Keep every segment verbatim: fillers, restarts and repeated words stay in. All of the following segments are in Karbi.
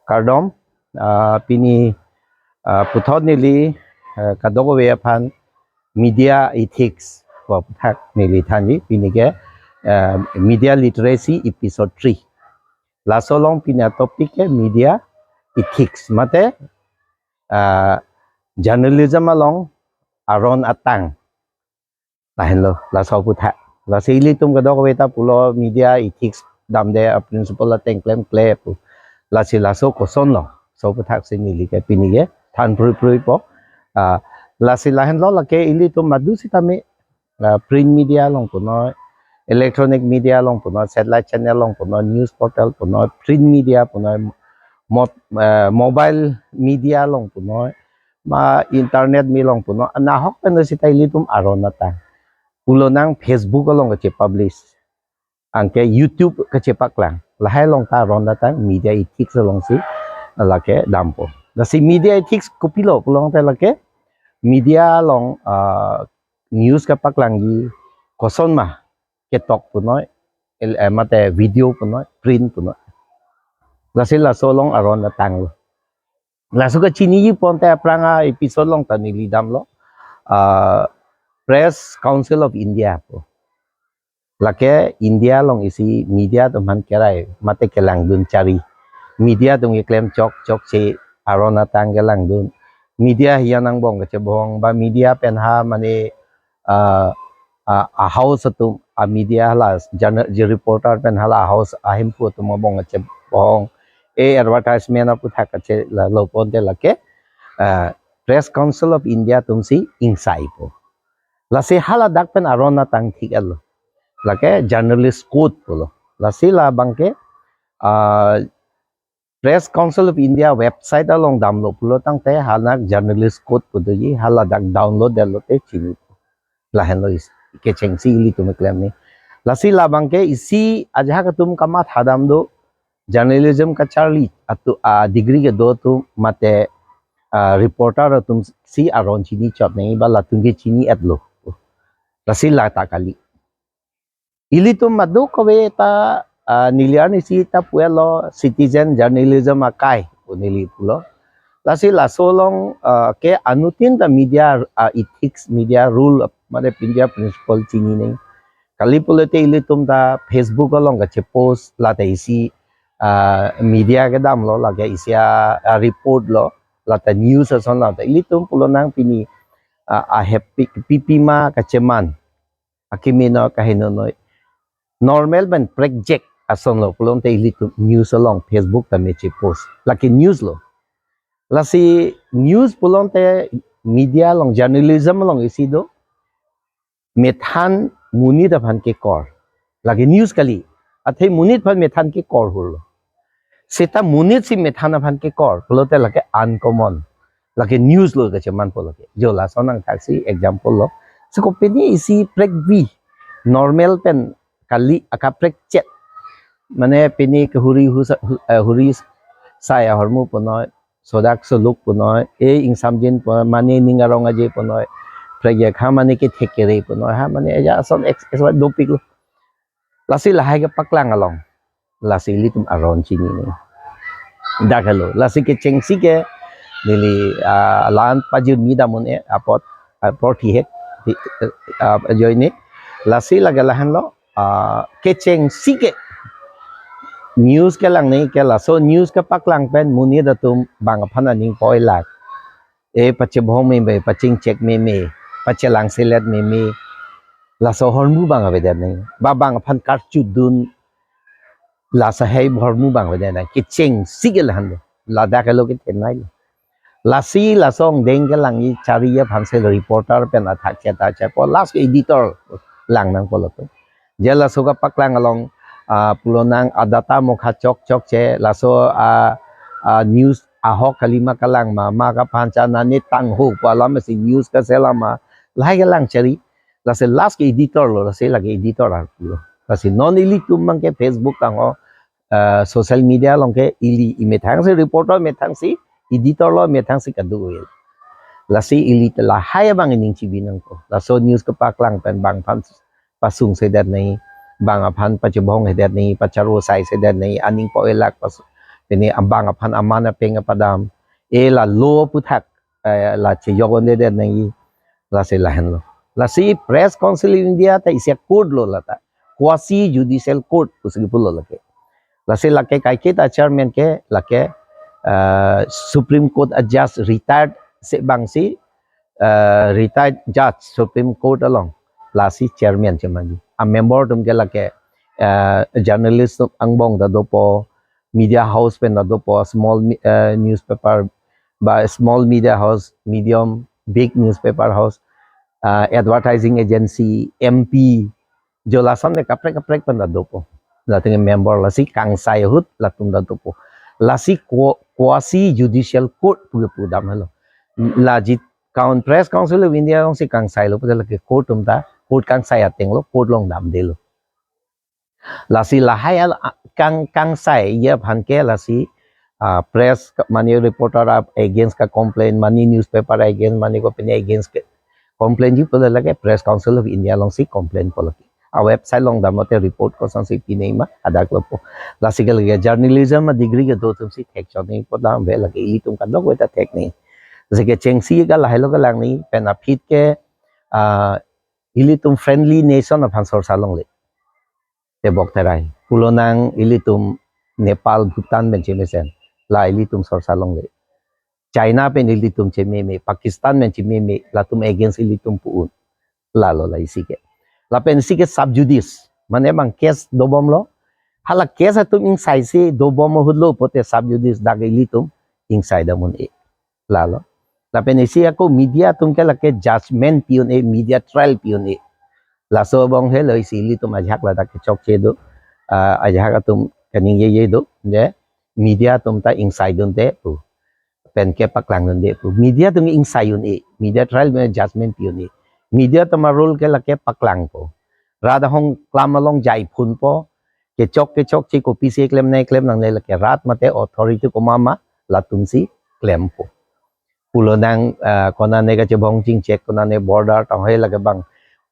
Kardom, ah, pini, ah, puthot neli, ah, kadokave aphan media ethics pu aputhak neli thanji, pini ke, ah, media literacy episode three. Laso along pini atopic ke media ethics, mate, ah, journalism along aron atang. Lahenlo, laso aputhak. Lasi ilitum kadokave ta pulo media ethics damde a-principle ateng klemkle pu. Lasi laso kosonlo, laso aputhak si neli ke pini ke than pruipruipo. Ah, lasi lahenlo, lake ilitum madu sitame, ah, print media along punoi, electronic media along punoi, satellite channel along punoi, news portal punoi, print media punoi, mo-, ah, mobile media along punoi, ma internet me along punoi, anahok pen sita ilitum aron atang. Pulo nang Facebook along kachepublish, anke YouTube kachepaklang, lahai along ta aron atang media ethics alongsi lake dampo. Lasi media ethics kopilo pulote lake media along, ah, news kapaklangji kosonma, ketok punoi, el-, eh, mate video punoi, print punoi. Lasi laso along aron atanglo. Laso kachiniji ponte aphrang a-episode along ta neli damlo, ah, Press Council of India pu. Lake India along isi media atum aphan kerai mate kelangdun chari. Media atum keklem chokchok si aron atang kelangdun. Media hiyan angbong kachebohong ba media pen ha mane, ah, ah, a-house atum, a-media hala journal, je reporter pen hala house ahemphu atum angbong kachebohong. E advertisement aputhak kache la lo ponte lake, ah, Press Council of India atumsi ingsaipo. Lasi haladak pen aron atang thik-etlo. Lake journalist code pulo. Lasi labangke, ah, Press Council of India website along damlo pulo tangte hanak journalist code pu doji, haladak download detlo te chini. Lahenlo is, kechengsi ilitum keklemji. Lasi labangke isi ajahak atum kamatha dam do, journalism kacharli atum, ah, degree kedo atum mate, ah, reporter atumsi aron chini chot nangji ba latum ke chini-etlo. Lasi lata kali. Ilitum madu kave ta, ah, neli arnisi ta pu-etlo citizen journalism akai pu neli pulo. Lasi laso along, ah, ke anuttin ta media, ah, ethics, media rule, mane media principle chini nangji. Kali pulote ilitum ta Facebook along kachepost lata isi, ah, media kedamlo, lake isi a, a-report lo, lata news ason lata ilitum pulo nang pini, ah, ahep pi-, pipima kacheman. Akimi no kaheno noi. Normal pen prekjak asonlo pulote ilitum news along Facebook tame chepost. Lake news lo. Lasi news pulote media along, journalism along isi do. Methan monit aphan kekor. Lake news kali. Athe monit aphan methan kekor hurlo. Seta monit si methan aphan kekor pulote lake uncommon. Lake news lo kachemanpo lake. Jo lason angthaksi example lo. Si kopine isi prekvi. Normal pen kali akaprek chet. Mane pine ke huri husa, hu-, eh, huri sai ahormu punoi, sodak soluk punoi, e ingsamjin punoi, mane ning arong aje punoi, prekjak ha mane kethek kere punoi, ha mane eja ason ex-, ex-, dopiklo. Lasi lahai kepaklang along. Lasi ilitum aron chini nangji. Dak helo. Lasi kechengsi ke neli, ah, lan pajirmi dam un-e apot, ah, apor thihek, thi-, ah, ajoine. Lasi lake lahenlo, ah, kechengsi ke news kelang nangji ke laso news kepaklang pen monit atum bang aphan aning poilak. E pachebohong meme, pachingchek meme, pachelang selet meme. Laso ahormu bang avedet nangji. Ba bang aphan karchudun, laso ahei ahormu bang avedet nangji. Kechengsi ke lahenlo. Ladak helo kethenei lo. Lasi laso angdeng kelangji chari aphan si reporter pen athak cheta chepo, last editor lang nangpo latum. Je laso kepaklang along, ah, pulo nang a-data mokha chokchok che, laso, ah, ah, news ahok kalima kelang ma, ma kaphan cha nani tangho pu alam si news kaselam ma, lahai kelang chari, lasi last ke editor lo, lasi lake editor arpu lo. Lasi non ilitum abangke Facebook tangho, ah, social media along ke ili imethang si reporter methang si editor lo methang si kadu-el. Lasi ili lahai abang ining chibi nangpo. Laso news kepaklang pen bang aphan pasung sedet nangji, bang aphan pachebohong sedet nangji, pacharo sai sedet nangji, aning poilak pas-, Pini abang aphan aman apeng apadam. E la law aputhak, eh, la chejok-un-edet nangji. Lasi lahenlo. Lasi Press Council of India ta isi a-court lo lata. Quasi judicial court pusi pulo lake. Lasi lake kaiketa chairman ke lake, eh, Supreme Court a-judge retired se bangsi, eh, retired judge Supreme Court along. Lasi chairman chemanji. A-member atum ke lake, eh, journalist atum angbong ta dopo, media house pen ta dopo, small mi-, eh, newspaper ba small media house, medium, big newspaper house, eh, advertising agency, M P, jo lason de kaprek kaprek pen ta dopo. Latum member lasi kangsai ahut latum ta dopo. Lasi qua-, quasi judicial court pu pudam helo. Laji Coun-, Press Council of India alongsi kangsai lo pu lake court atum ta, court kangsai ateng lo, court along damdelo. Lasi lahai al-, kang, kangsai ye aphan ke lasi, ah, press ka-, mane reporter a-against ka-complain, mane newspaper against, mane ko pini against ke complain ji pu lake Press Council of India alongsi complain po lake. A-website along damlote report kosonsi pinangji ma hadak lo po. Lasi ke lake journalism a-degree kedo atumsi thekchot nangji pu damve lake, ilitum kadokave ta thek nangji. Jeke chengsi ka lahai lo kelang nangji pen aphi ke, ah, ilitum friendly nation aphan sorsa longle. Tebok terai. Pulo nang ilitum Nepal, Bhutan pen chemesen. La ilitum sorsa longle. China pen ilitum chememe, Pakistan pen chememe, latum against ilitum pu-un. Lalo la isi ke. Lapen isi ke sub judice. Mane bang case dobomlo. Hala case atum ingsaisi dobom ahut lo pote sub judice dak ilitum ingsai dam un-e. Lalo. Lapen isi ako media atum ke lake judgment pi un-e, media trial pi un-e. Laso abang helo isi ilitum ajahak ladak kechokche do. Ah, ajahak atum kaningjeje do. Je media atum ta ingsaidunde pu. Pen ke paklangdunde pu. Media atum ingsai un-e. Media trial me judgment pi un-e. Media atum a-role ke lake paklangpo. Rat ahong klam along jaiphunpo. Kechok kechokche kopisi klem nang klem nangne lake rat mate authority komat ma latumsi klempo. Pulo nang, ah, konane kachebong chingchek, konane border tong hai lake bang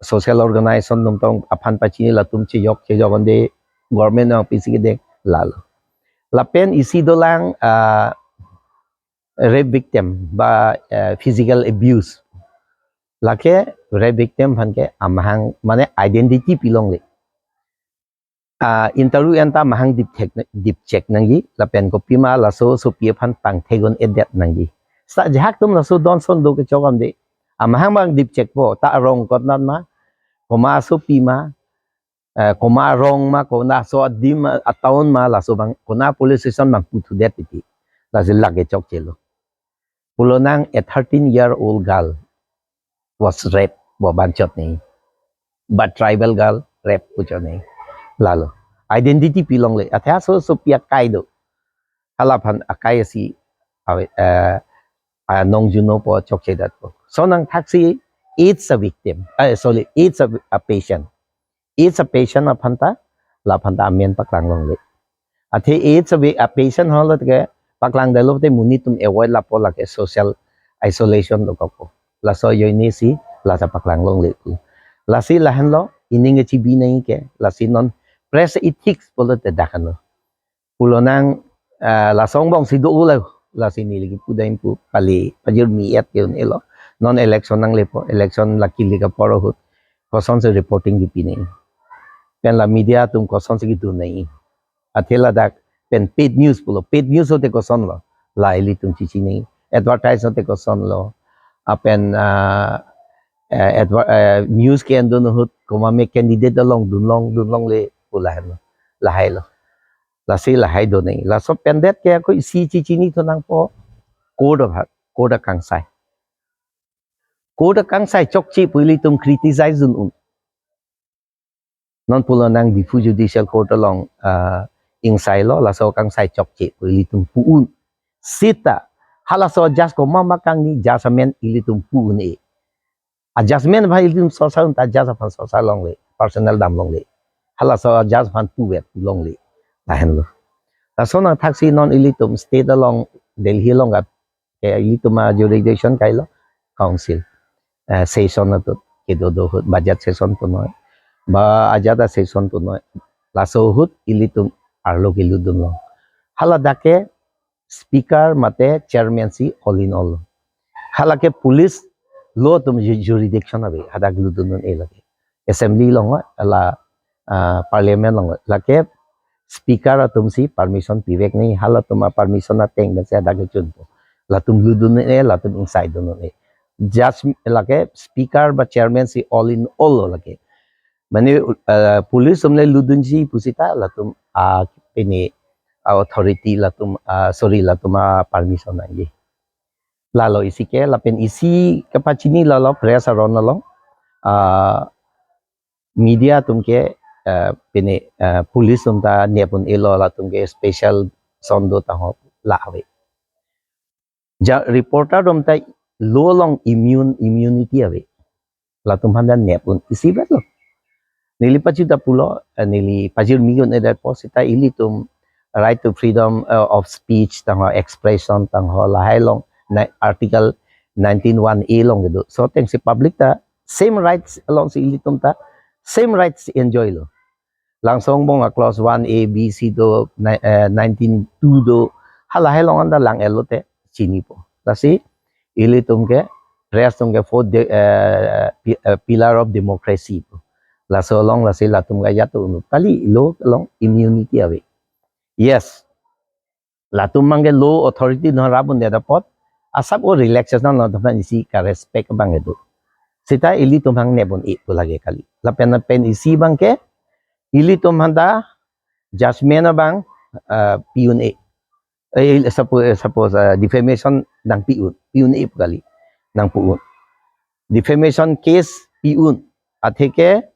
social organization atum tong aphan pachini latum chejok chejok-unde government nangpisi kedeng lalo. Lapen isi dolang, ah, rape victim ba, eh, physical abuse. Lake rape victim aphan ke amahang mane identity pilongle. Ah, interview anta amahang dipthek, dipchek nangji, lapen kopima laso sopi aphan pangthek-un-edet nangji. Sa jahak atum laso donson do kechok-amde. Amahang bang dipchekpo, ta arong kot nat ma, koma sopi ma, eh, koma arong ma, kona so adim ma, a-town ma, laso bang, kona police station bang puthudet titi. Lasi lake chokchelo. Pulo nang a thirteen year old girl was raped, bo banchot ni. But tribal girl rape puchot ni. Lalo. Identity pilongle. Athe aso sopi akai do. Hala aphan akai asi, awe, eh, anong juno po chokchedat po. So nangthaksi, it's a victim. Eh, sorry, it's a, a patient. It's a patient aphan ta, la aphan ta amen paklang longle. Athe it's a vi-, a patient holo ke paklangdetlo te monit atum avoid lapo lake social isolation dokokpo. Laso ajoine si la ta paklang longle pu. Lasi lahenlo, ining kechibi nangji ke, lasi non press ethics pulote dak anlo. Pulo nang, eh, laso angbong si do ulo, lasi neli kipu dam pu, pali pajirmi et ke un-elo. Non election nanglepo, election lake le apor ahut kosonsi reporting kipi nangji. Pen la media atum kosonsi kedun nangji. Athe ladak pen paid news pulo, paid news pulote kosonlo. La ilitum chichi nangji. Advertise pulote kosonlo. Lapen, ah, eh, adver-, eh, news ke-endun ahut komat ma candidate along dunlong, dunlongle pu lahenlo. Lahailo. Lasi lahai do nangji. Laso pendet ke ako isi chichini thu nangpo court abang, court akangsai. Court akangsai chokche pu ilitum criticize dun un. Non pulo nang Diphu Judicial Court along, ah, ingsailo, laso akangsai chokche pu ilitum pu un. Seta, halaso judge komat ma kangni judge amen ilitum pu un-e. A judgment aphan ilitum sorsa un ta judge aphan sorsa longle, personal dam longle. Halaso judge aphan puvet longle. Lahenlo. Laso nangthaksi non ilitum state along Delhi along ke ilitum a-jurisdiction kailo council. Eh, session atut kedo do ahut budget session punoi. Ba ajat a-session punoi. Laso ahut ilitum arlo kelutdunlong. Hala dak ke speaker mate chairman si all in all. Hala ke police lo atum ju- jurisdiction ave, hadak ludun un-e lake. Assembly along, hala, ah, parliament along, lake speaker atum si permission pivek nangji, halatum a-permission ateng pensi hadak ke chunpo. Latum ludun un-e, latum ingsaidun un-e. Judge lake speaker ba chairman si all in all lo lake. Mane, ah, police atum le ludunji pusita latum, ah, pini, ah, authority latum, ah, sorry, latum a-permission nangji. Lalo isi ke, lapen isi kepachini lalo press aron along, ah, media atum ke, ah, pini, ah, police atum ta nep un-elo, latum ke special son do ta ho la ave. Ja reporter atum ta lo along immune, immunity ave. Latum aphan ta nep un-e isi bet lo. Neli pachu ta pulo, eh, neli pajirmi un-edet apot sita ilitum right to freedom, eh, of speech tangho, expression tangho, lahai along na article nineteen one A along kedo. So atengsi public ta same rights alongsi ilitum ta same rights enjoy lo. Langsong bong a clause one A, B, C do, ni- eh, nineteen two do, halahai along anta lang-etlo te chinipo. Lasi ilitum ke press atum ke fourth de- eh, pi- eh, pillar of democracy pu. Laso along lasi latum ke ajat un-e. Kali lo along immunity ave. Yes. Latum abang ke lo authority no rap un-edet apot, asap o relaxation lo teman isi ka-respect abang kedo. Sita ilitum aphan nep un-e pu lake kali. Lapen lapen isi abang ke ilitum aphan ta judgment abang, ah, pi un-e. Eh, suppose, suppose, ah, defamation nangpi un, pi un-e pu kali, nangpu un. Defamation case pi un. Atheke,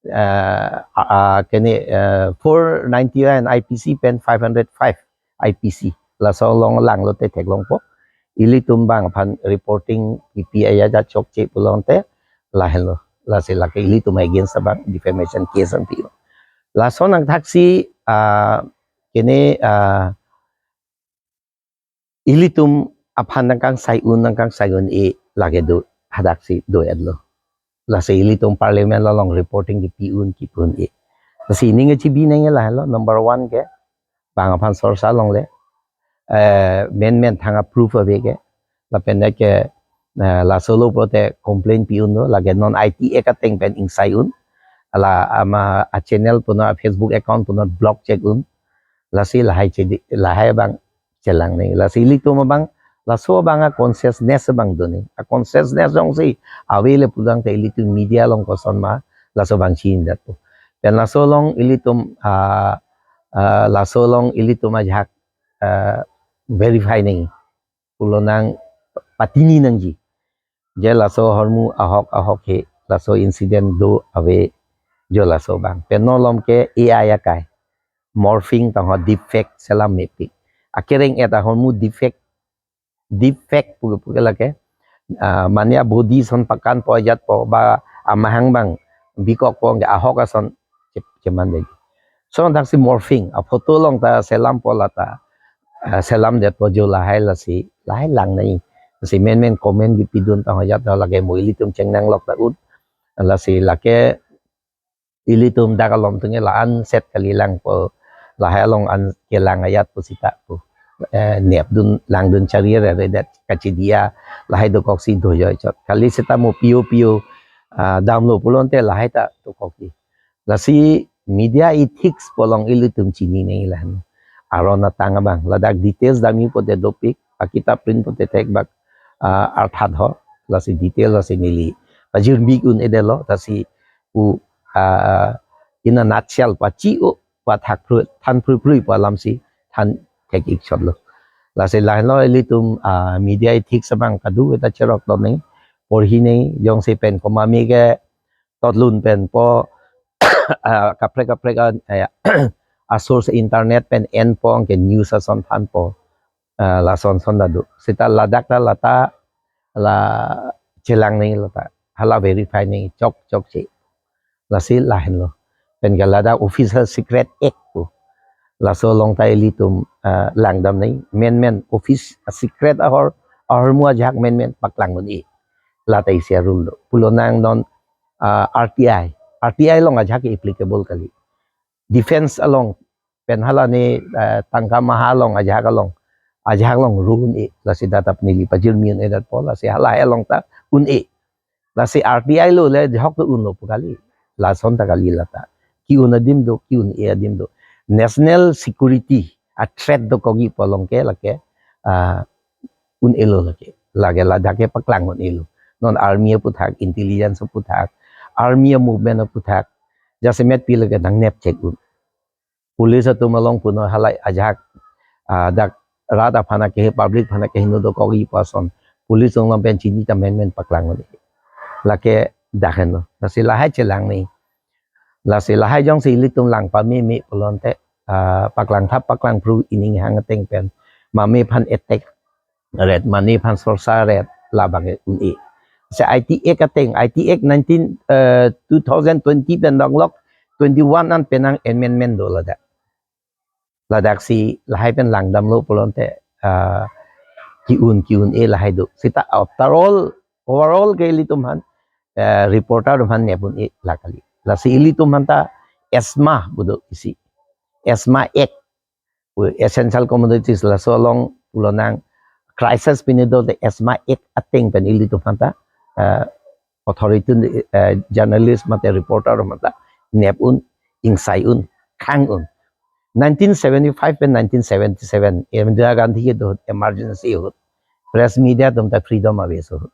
ah, ah, ah, kene, ah, four ninety-nine I P C pen five hundred five I P C. Laso along langlo te theklongpo. Ilitum abang aphan reporting pipi ajat chokche pulote lahenlo. Lasi lake ilitum against abang defamation case nangpi un. Laso nangthaksi, ah, kene, ah, ilitum aphan nangkangsai un, nangkangsai un-e lake do, hadaksi do-etlo. Lasi ilitum parliament along reporting kepi un, kepi un-e. Lasi ning chibi nangji lahenlo, number one ke bang aphan sorsa longle, eh, menmen thang a-proof ave ke, lapen ke, eh, laso lo pulote complaint pi un do, lake non I T Act ateng pen ingsai un, ala ama a-channel punon, a-Facebook account punon block chek un, lasi lahai chedi, lahai abang chelang nangji. Lasi ilitum abang, laso abang a-consciousness abang do nangji. A-consciousness jongsi ave le pulang te ilitum media along koson ma laso abang chinidetpo. Pen laso along ilitum, ah, ah, laso along ilitum ajahak, ah, verify nangji. Pulo nang patini nangji. Je laso ahormu ahok ahok he, laso incident do ave, jo laso abang. Pen non malom ke A I akai, morphing tangho deepfake selam mepik. Akereng-et ahormu deepfake, deepfake pu, pu ke lake, ah, mane a-body ason pakanpo ajatpo ba amahang abang bikokpo ke ahok ason che-, cheman dei. So thaksi morphing, a-photo along ta selampo lata, ah, selamdetpo jo lahai lasi, lahai lang nangji. Lasi menmen comment kepidun tangho ajat lake mo ilitum chengnang lok ta un. Lasi lake ilitum dak alom atum ke la-an set kali langpo, lahai along an kelang ajat pusita pu. Eh, nepdun langdun chari re re det kachidi a lahai dokoksi do joi chot. Kali seta mo pio pio, ah, damlo pulote lahai ta dokokji. Lasi media ethics pu along ilitum chini nangji lahen. Aron atang abang. Ladak details damji pote dopik, akitap print pote thekbak, ah, arthat ho. Lasi detail lasi neli pajirmi un-edetlo, lasi u, ah, in a nutshell, pachi o, pathak phrui, than phrui phrui pu alamsi than thek-ik chotlo. Lasi lahenlo ilitum, ah, media ethics abang kadokave ta cherok lo nangji, porhi nangji, jongsi pen komat me ke totlun pen po, ah, kaprek kaprek a, eh, a-source internet pen enpo ke news ason thanpo. Ah, lason son ta do. Seta ladak ta lata la chelang nangji lata. Hala verify nangji chok chokche. Lasi lahenlo. Pen ke ladak Official Secret Act pu. Laso along ta ilitum, ah, langdam nangji. Menmen office a-secret ahor, ahormu ajahak menmen paklang un-e. Lata isi a-rule do. Pulo nang non, ah, R T I. R T I along ajahak applicable kali. Defense along pen hala ne, eh, tangka maha along, ajahak along, ajahak along ru un-e, lasi dak ta neli pajirmi un-e dak po, lasi hala along ta un-e. Lasi R T I lo le jahok to unlo pu kali. Lason ta kali lata. Ki-un adim do, ki-un-e adim do. National security a threat dokokji pu along ke lake, ah, un-elo lake. Lake ladak ke paklang un-elo. Non army aputhak, intelligence aputhak, army a movement aputhak, jasemet pi lake nangnep chek un. Police atum along puno halai ajahak, ah, dak rat aphan ke, public aphan ke heno dokokji pu ason police along pen chini ta menmen paklang un-e. Lake dak henlo. Lasi lahai chelang ni. Lasi lahai jongsi ilitum lang pameme pulote, ah, paklang thap paklang phru ining hang ateng pen mame aphan attack ret, mane aphan sorsa ret, labang un-e. Si I T Act ateng, I T Act nineteen, eh, two thousand twenty pen donglok, twenty-one an penang amendment do ladak. Ladak si lahai pen langdamlo pulote, ah, ki-un, ki-un-e lahai do. Sita after all, overall ke ilitum aphan, eh, reporter aphan nep un-e la kali. Lasi ilitum aphan ta ESMA pu do isi. ESMA Act, essential commodities laso along pulonang crisis pini do te ESMA Act ateng pen ilitum aphan ta, eh, authority, eh, journalist mate reporter aphan ta nep un, ingsai un, khang un. Nineteen seventy-five pen nineteen seventy-seven Indira Gandhi ke do emergency ahut, press media atum ta freedom ave so ahut,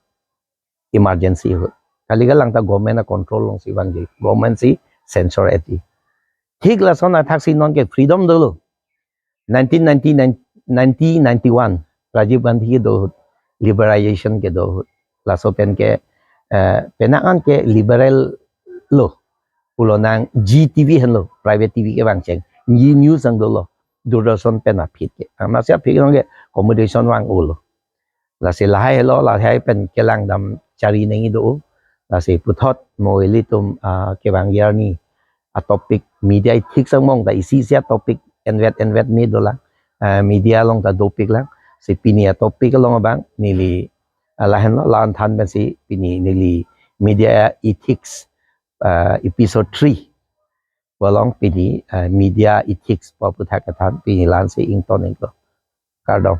emergency ahut. Kali kalang ta government a control along si vangji, government si censor-etji. Thik lason athak si non ke freedom dolo. Nineteen ninety-nine, nineteen ninety-one, Rajiv Gandhi ke do ahut, liberalization ke do ahut. Laso pen ke, eh, penang an ke liberal lo. Pulonang G T V henlo, private T V kevang cheng. G News ang dolo. Doordarshan pen aphi ke. Amatsi aphi ke accommodation vang-olo. Lasi lahai helo, lahai pen kelangdam chari nangji do. Lasi puthot mo ilitum, ah, kevang arni a topic media ethics angbong ta isi isi a topic envet envet me dolang. Ah, media along ta dopik lang. Si pini a topic along abang neli, ah, lahenlo, la-an than pensi pini neli media ethics, ah, episode three pu along pini, ah, media ethics pu aputhak kethan pini la-an si ington iklo. Kardom.